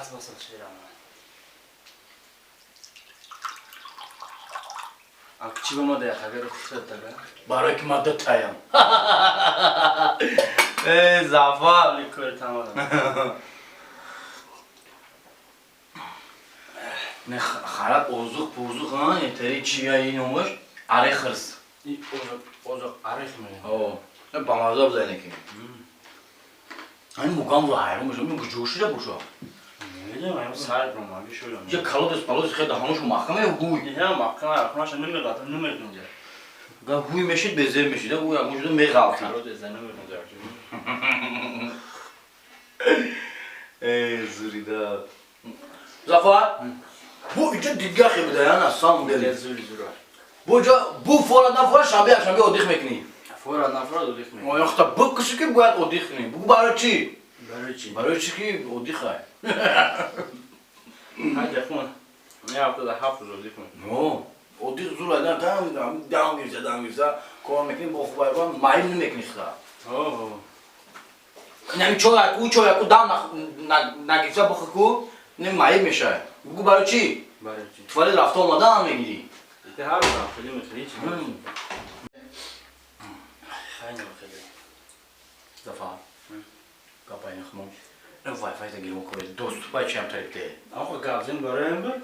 Бас басыл шерам. А чӣ ба ма да хагар хисат дага? Барои ки ман дутаям. Э, Зафар. Кори тамом. Не харат озуқ пузуқ, а, этари чия ин номаш? Арехрс. И озуқ, озуқ арех мегӯянд. О, ба маза бузайне ки. Айн мугам ва ҳайрон мешавам, ин куҷо шуда боша? Намедонам, ай сар бромаги шудам. Я калодес палоси хе даҳаношо маҳкам е гуй. Я маҳкам, ахнаша намеғалтам, намеғинҷа. Га гуй мешид, безер мешид, гуй ягон ҷудо меғалтид. Калодес намеғинҷа. Э, зурида. Зафар, бу иҷо дига хе буда, я на самом деле. Зури зура. Бу иҷо бу фора на фора шанбе якшанбе отдых мекунӣ. Фора на фора отдых мекунӣ. Ояхта бикуши ки бояд отдых кунӣ. Бугу барои чӣ? Барои чӣ? Барои чӣ ки отдыхай. Ҳайда хун. Я ҳафтада 7 рӯз отдых мекунӣ. Но, отдых зур айдан там дам гирифта, дам гирифта, кор мекунӣ, бо хуб майл намекунӣ худа. О. Инами чой ку, чой ку дам нагирифта бихӯр ку, не майл мешавад. Бугу барои чӣ? Барои чӣ? Туалет рафта омадан мегирӣ. Ите ҳар рӯз хеле мехеле чӣ? Хайна хеле. Зафар. Гапай нахмон. Вай-фай да гирмо кор доступай чиам тарибте. Охо гап зин барои ин буд?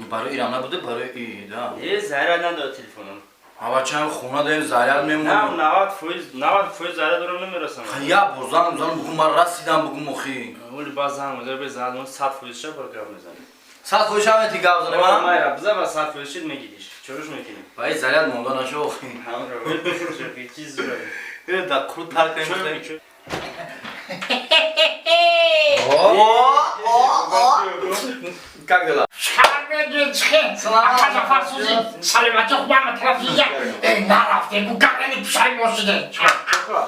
Барои ирам набуде, барои и, да. Е, заряд надорад телефоном. Ҳава чам хона даем заряд мемонем. На, 90%, 90% заряд дорам, намерасам. Я бо занг занг бугу ман расидам бугу мохи. Оли ба занг мезанам, бе занг 100% ша бар гап мезанам. 100% ша мети гап занем, а? Майра, биза ба 100% шид мегириш. Чоруш мекунӣ? Вай заряд монда нашо охи. Ҳамро бихӯр, чиз зура. Э, да крут тар кунем. О, о, о. Как дела? Саламати хуб тарафия нарафте гу гарани пушаймон шуде.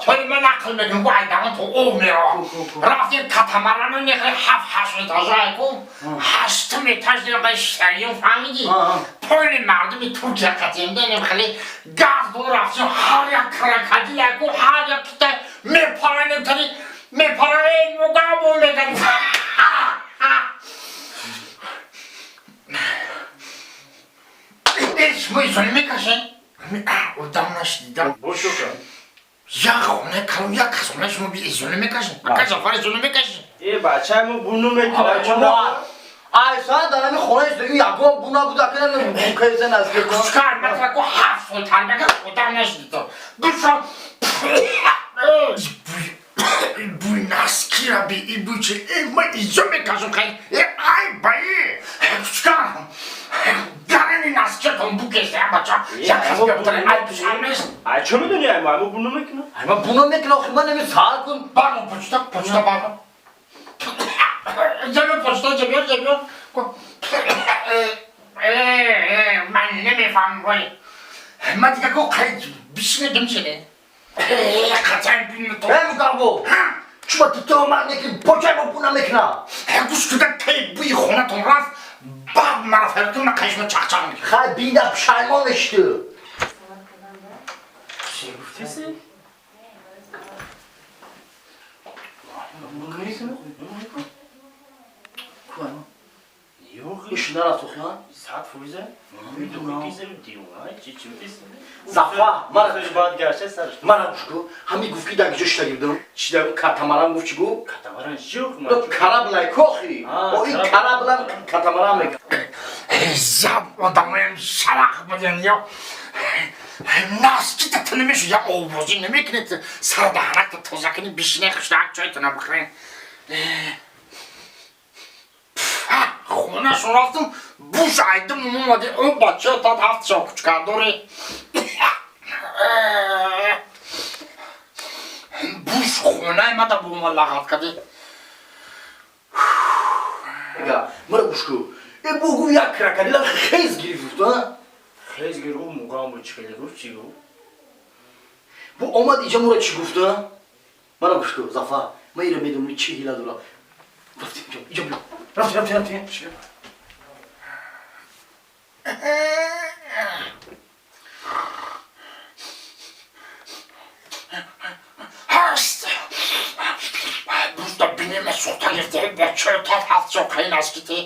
Вале ман ақл мекунам, гу айдаҳон то об меро. Рафтем катамарану нехе ҳафт ҳашт этажа ку ҳаштум этаж неқай шарим фаҳмидӣ. Поини мардуми Туркия қатем денем хеле газ дон рафтем ҳар як крокодил ку ҳар як кита мепаранем тари мепараем мугабо меган. Шумо изони мекашед? Одам нашидидам. Бошока. Як хонаи калон, як касхонаи шумо би изони мекашед? Ака Зафар изони мекашед? Э, бачаи мо буну мекунад. Ай, са дар ҳамин хона истоги ягон бу набуда, ка букайса наздик кун. Кучкар, ман таку 7 сол тарбия кард, одам нашидидам. Бушам. Буй наскира би, и буй чи, э, ман изо мекашам хай. Э, ай, баи. Кучкар. Гарани наскиятон букеста, я бача. Як кас биёбтари, ай пушам нест. Ай, чо медони, ай мо буну мекунад? Ай, ман буно мекунам, охи ман неми сар кун. Бармо почта, почта бармо. Ҷамё почта, ҷамё, ҷамё. Ман намефаҳмам вай. Ман дига ко қайд бишнедим шиде. Қатъан бинно то. Э, мугарбо. Чума ту то ман мекунӣ, почай мо буна мекунам. Гӯш куда тай буи хонатон рафт, баъд мара фаритон ман қайшма чақчақ мекунам. Хай бина пушаймон мешиду. Чӣ гуфтиси? Ёх, Иш нарафт охи, а? 100%? Медонам. Зафар, Зафар, баъд гашта сараш. Мара гӯш ку, ҳами гуфт ки дар киҷо шида гирдам. Чи дар катамаран гуфт, чӣ гуфт? Катамаран чӣ? Караблай кохи. О, ин караблам катамаран мекунад. Заб одамоям шалақ буден ё. Наскита ту намеши, я овозӣ намекунед, сар даҳанакта тоза кунӣ, бишине хушак чойтона бихӯрен. Хонашон рафтам, буш айдим омади, о бача тат ҳафт шо кучкардори. Буш хонаи мада бума лағат кади. Мара гӯш ку. Э, бу гуфт як крокодила хез гирифт, а? Хез гирифт, мугам бу чӣ хеле гуфт, чӣ гуфт? Бу омад иҷа мура чӣ гуфт, а? Мара гӯш ку, Зафар, ман ира медонам чӣ ҳила дорам. Рафтем иҷо, иҷо биё. Рафтем, рафтем, рафтем. Ҳаст. Бузда бинемаш Сухта гирифте, бо чор та ҳафт соқаи наскити.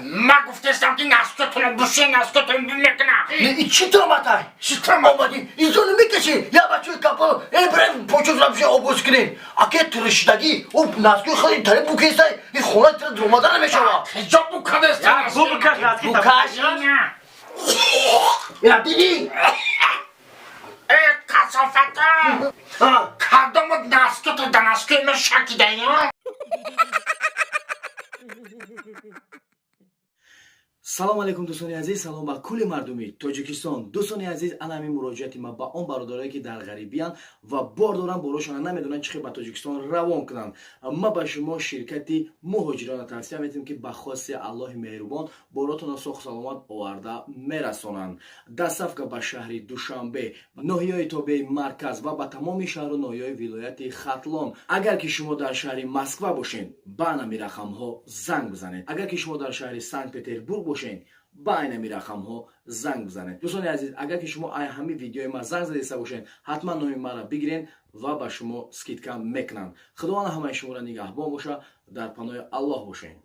Ма гуфтестам, ки наскотон буше, наскотон бимекна. Чӣ тӯҳматай? Чӣ тӯҳмат? Омадӣ инсону мекашӣ, я бачаи капо, э брем почо рамши обоз кунем. Аке тиришдагӣ, ӯ наскои хеле тари букестай, ин хона тира дуромада намешава. Ҳиҷоб букадеста. Бу букаш наски. Букаш. Ина дидӣ? Э, касофата! Кадомот наското да наскои ма шакидаё? Салом алейкум, дӯстони азиз, салом ба кулли мардуми Тоҷикистон. Дӯстони азиз, ана ҳамин муроҷиати ма ба он бародарое, ки дар ғарибиянд ва бор доранд, борошона намедонанд, чӣ хел ба Тоҷикистон равон кунанд. Ма ба шумо ширкати муҳоҷирона тавсия метиҳем, ки ба хости Аллоҳи меҳрубон боротонро соҳу саломат оварда мерасонанд. Доставка ба шаҳри Душанбе, ноҳияи тобеи марказ ва ба тамоми шаҳру ноҳияҳои вилояти Хатлон. Агар ки шумо дар шаҳри Москва бошед, ба анами рақамҳо занг бизанед. Агар ки шумо дар шаҳри Санкт Петербург бошед, ба айнами рақамҳо занг бизанед. Дӯстони азиз, агар ки шумо ай ҳамин видеои ма занг задиста бошед, ҳатман номи маро бигирен ва ба шумо скидка мекунанд. Худованд ҳамаи шуморо нигаҳбон боша, дар паноҳи Аллоҳ бошед.